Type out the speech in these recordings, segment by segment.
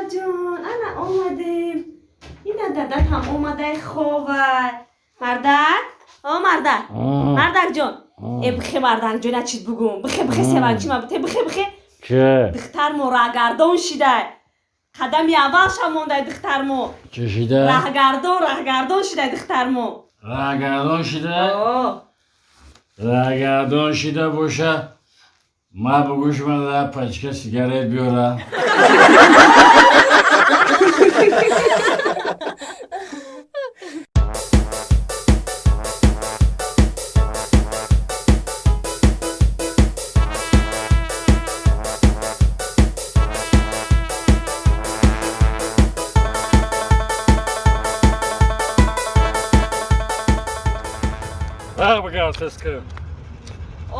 Бачаҷон, ана омадем. Ина дадат ҳам омадай ховай. Мардак? О, мардак. Мардакҷон. Э, бихе, мардакҷон, я чиз бугум. Бихе, бихе, севанчима бите, бихе, бихе. Че? Духтар мо раҳгардон шидай. Қадами аввалша мондай духтар мо. Чӣ шида? Раҳгардон, раҳгардон шидай духтар мо. Раҳгардон шида? О. Раҳгардон шида боша, ма бугӯш ман пачка сигарет биёрам.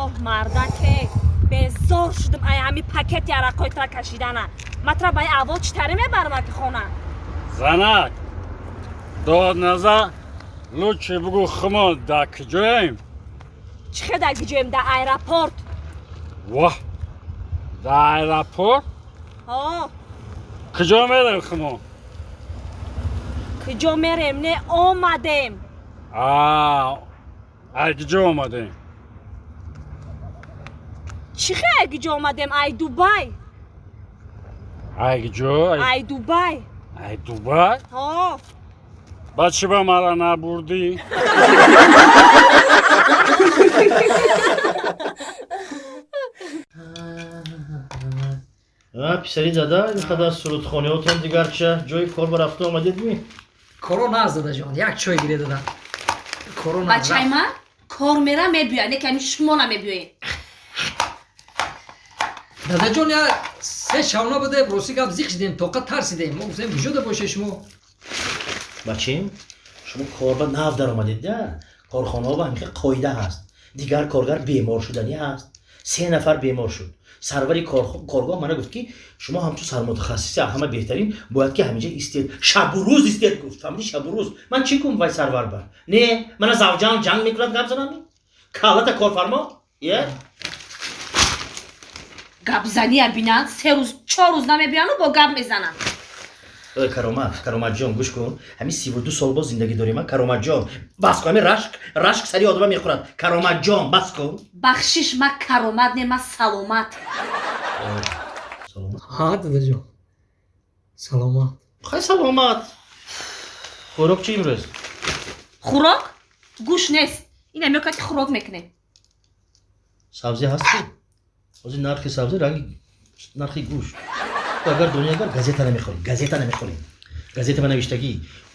Оҳ, мардаке, безор шудам ай ҳами пакети арақҳои тра кашидана. Матра ба ин аҳвол чӣ таре мебарам аки хона? Занак, дод наза, лучше бугӯ, хумо дар куҷоем? Чӣ хел дар куҷоем? Дар аэропорт. Воҳ, дар аэропорт? Ҳо. Куҷо мерем хумо? Куҷо мерем, не, омадем. Ай куҷо омадем? Чӣ хел ай куҷо омадем? Ай Дубай. Ай куҷо? Ай Дубай. Ай Дубай? Ҳо. Баъд чӣ ба мара набурдӣ? Писари дада, ин қадар сурудхониҳотон дигарча, ҷои кор ба рафта омадед ми? Коро наз, дадаҷон, як чой гире, дада. Коро наз. Бачаи ман кор мера мебиёяд, не ки ҳамин шумо намебиёед. Дадаҷон, я се шавна буде, рости гап, зиқ шидем, тоқат тарсидем, мо гуфтем, куҷода боше шумо. Бачим, шумо кор ба нав даромадед, да? Корхонаҳо ба ҳамин қоида ҳаст. Дигар коргар бемор шуданӣ ҳаст. Се нафар бемор шуд. Сарвари коргоҳ мана гуфт, ки шумо ҳамчун сармутахассиси ҳама беҳтарин бояд ки ҳаминҷа истед, шабу рӯз истед, гуфт. Фаҳмидӣ? Шабу рӯз. Ман чӣ кун вай сарвар ба? Не, мана завҷам ҷанг мекунад, гап занам? Калата корфармо? Е? Гапзания бинанд, 3 рӯз, 4 рӯз намебиёяну бо гап мезананд. Ой, Каромат, Кароматҷон, гӯш кун. Ҳамин 32 сол боз зиндагӣ дорем, а? Кароматҷон, бас кун, ҳамин рашк, рашк сари одама мехӯрад. Кароматҷон, бас кун. Бахшиш, ма Каромат не, ма Саломат. Саломат. Ҳа, дадаҷон, саломат. Хай, саломат. Хӯрок чӣ имрӯз? Хӯрок гӯшт нест, ина мекунад, ки хӯрок мекунем. Сабзӣ ҳаст? Ҳозир нархи сабзӣ ранги нархи гӯшт. Ту агар донӣ, агар газета намехонӣ, газета намехонӣ. Газета ба навиштагӣ,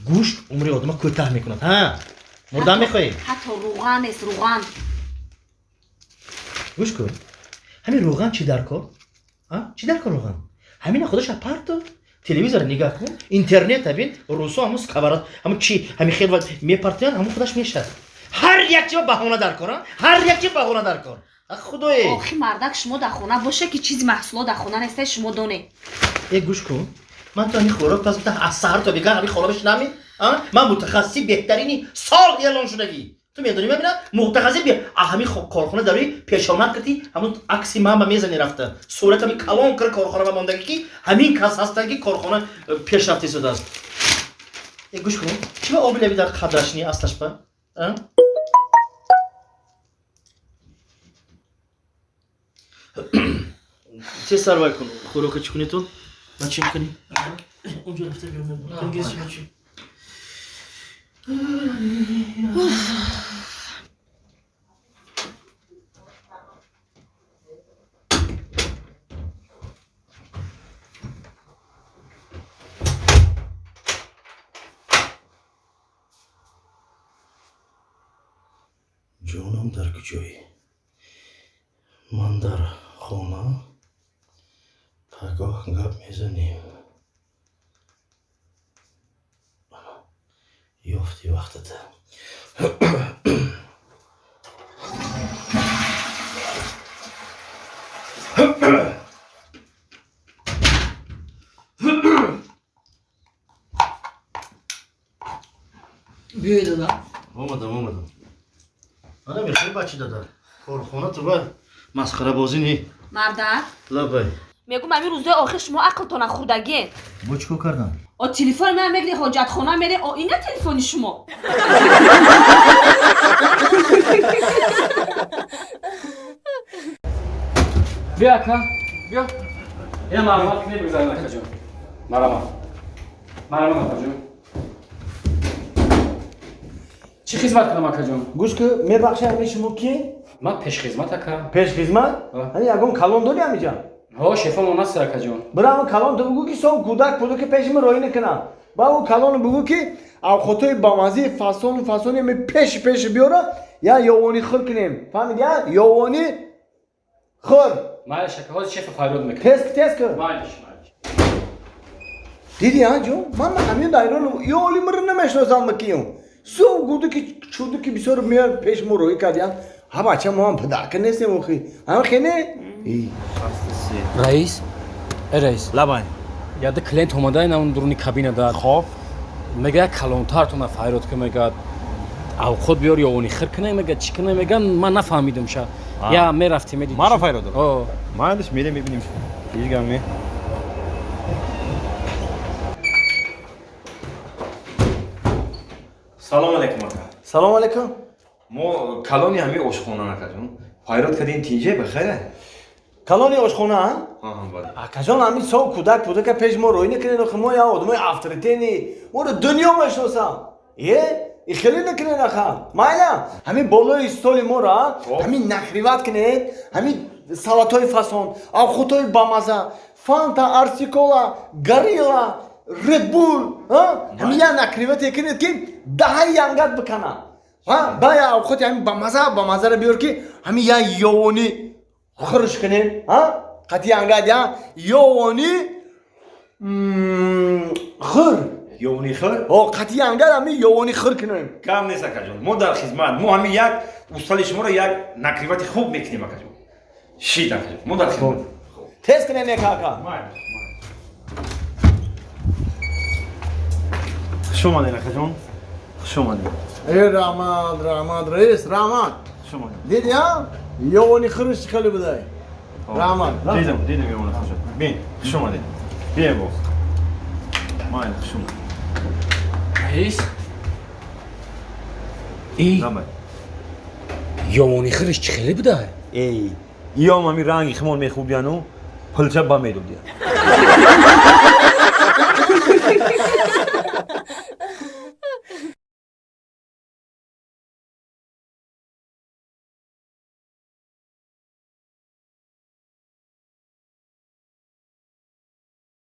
гӯшт умри одама кӯтаҳ мекунад. Ҳа, мурдан мехоҳӣ? Ҳатто рӯған нест, рӯған. Гӯш кун, ҳамин рӯған чӣ дар кор? Чӣ дар кор рӯған? Ҳамина худаша парто, телевизор нигаҳ кун, интернета бин, русо ҳамун сковород, ҳамун чи, ҳамин хел мепартоянд, ҳамун худаш мешавад. Ҳар як чи баҳона дар кор, ҳар як чи баҳона дар кор. Худое. Охи, мардак, шумо дар хона боше, ки чизи маҳсулот дар хона несте, шумо донед. Э, гӯш кун, ман то ҳамин хӯрок пас аз саҳар то бегаҳ ҳамин хона бишинами? Ман мутахассиси беҳтарини сол эълон шудагӣ. Ту медонӣ, мебина мутахассис ҳамин корхона дар рӯи пешонат кардӣ, ҳамун акси ман ба мезани рафта. Сурат ҳамин калон кар корхона ба мондагӣ, ки ҳамин кас ҳастанд, ки корхона пешрафта истодааст. Э, гӯш кун, чӣ ба оби лаби дар қадраш не аслаш ба? Тез сарвай кун, хӯрока чӣ кунед ту? Ба чӣ мекунӣ? Унҷо рафта биём. Ҷонам, дар куҷоӣ? Ман дар хона, пагоҳ гап мезанем. Ёфти вақтата. Биёед, дада. Омадам, омадам. Ана мехоҳӣ, бачи дада, корхона ту ба масхарабозӣ не. Мардак. Лабай. Мегум ҳамин рӯзои охир шумо ақлтона хӯрдагиен. Бо чӣ кор кардам? О телефони ман мегири ҳоҷатхона мере, о ина телефони шумо. Биё ака, биё. Ина марҳамат кунед, бигзаред акаҷон. Марҳамат. Марҳамат акаҷон. Чӣ хизмат кунам акаҷон? Гӯш ки, мебахшед, ҳамин шумо ки? Ман пешхизмат ака. Пешхизмат? Ҳамин ягон калон дори ҳамиҷа? Ҳо, шефамон аст акаҷон. Бира ҳамин калон ту бугӯ ки сов кӯдак пудаки пеши ман роҳӣ накунам. Ба ӯ калону бугӯ ки авқотҳои бамазии фасону фасони ҳамин пеши пеши биёра, я ёвонӣ хӯр кунем. Фаҳмид я? Ёвонӣ хӯр. Майлиш ака, ҳозир шефа фарёд мекунам. Тез ки, тез ки. Майлиш, майлиш. Диди а ҷон? Ман ҳамин дайрону ёли миро намешиносам мекиюм. Сов гуду ки чуду ки бисёр меяд пеш мо роҳӣ кардиян. Ҳа бача, мо ҳам падарка нестем охи. Ҳам хене? Раис, э раис. Лабай. Яда клиент омада ин он дуруни кабина дар. Хоб. Мега калонтартона фарёд ки мега авқот биёр ёвони хир кунем, мега чӣ кунем, мега ман нафаҳмидам ша. Я мерафтем медидӣ. Маро фарёд дорад? О. Майлиш, мерем мебинем. Ҳеҷ гап не. Салом алейкум ака. Салом алейкум. Мо калони ҳамин ошхона акаҷон. Фарёд кардем тинҷе бахайр? Калони ошхона, а? Аҳа, бале. Акаҷон, ҳамин сов кӯдак пудака пеш мо роҳӣ накунед, охи мо я одамои авторитетни, моро дунё мешиносам. Е? И хеле накунед аха. Майла, ҳамин болои столи моро ҳамин накриват кунед, ҳамин салатҳои фасон, авхутҳои бамаза, фанта, арсикола, горилла, редбул, ҳамин я накривате кунед ки даҳаи янгат бикана. Ба я авхоти ҳамин бамаза бамазаро биёр ки ҳамин я ёвонӣ хӯрш кунем, қати янгат я ёвонӣ хӯр. Ёвонӣ хӯр? О, қати янгат ҳамин ёвонӣ хӯр кунем. Гап нест акаҷон, мо дар хизмат, мо ҳамин як устали шуморо як накривати хуб мекунем акаҷон. Шид акаҷон, мо дар хизмат. Тез кунем яка ака. Хуш омадед акаҷон. Хуш омадед. Э, раҳмат, раҳмат, раис, раҳмат. Хуш омадед. Диди, а? Ёвони хӯрш чӣ хеле будай. Раҳмат. Дидам, дидам ёвони хӯрш. Бин, хуш омадед. Бием боз. Майли, хуш омадед. Раис? Эй. Ёвони хӯрш чӣ хеле будай? Эй, иём ҳамин ранги химон мехӯрдияну пулча ба медодия.